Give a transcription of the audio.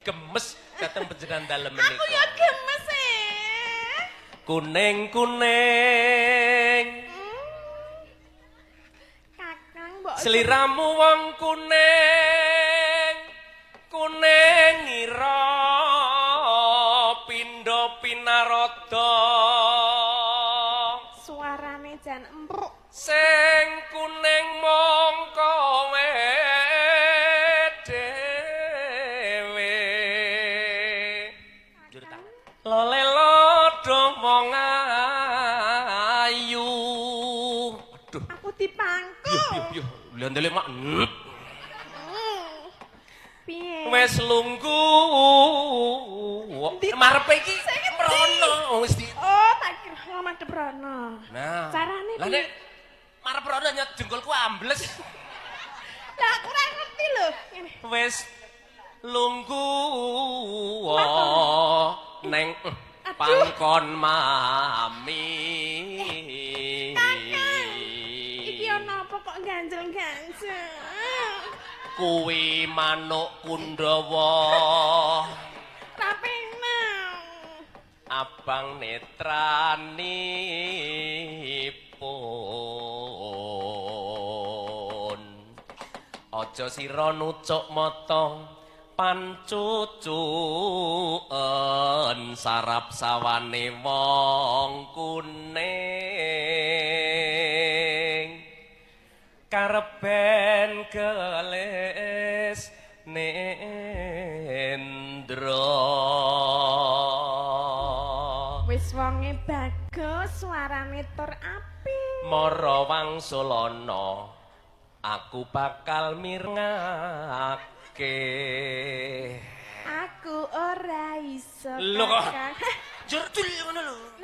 Gemes dateng panjenengan dalem Aku menika. ya gemes e. Kuning-kuning. Kakang mbok Sliramu wong kuning. Kuning ngira pindha pinaroda. Suarane jan empruk. Sing kuning mung kowe dhewe. Njur tangan. Lolelo do wong ayu. Aduh. Aku dipangku. Yo yo yo, lendele mak. Piye? Wis lungguh. Marepe iki mrono wis di. Oh, tak kira madhep rono. Nah. Carane Lah piye? nek marep rono nyet jengkolku ambles. Lah aku ora ngerti lho. Ngene. Wis lungguh neng Aduh. pangkon mami. Kakang. Iki ana apa kok ganjel-ganjel? Kuwi manuk Kundawa. Ra penak. Abang netranipun. Aja sira nucuk mata pancucuken sarap sawane wong kuning. Kareben gelis nendra. Wis wonge bagus, suarane tur apik. Mara wangsulana aku bakal mirengake. Aku ora iso. Lho kok Kakang. jur ngono lho.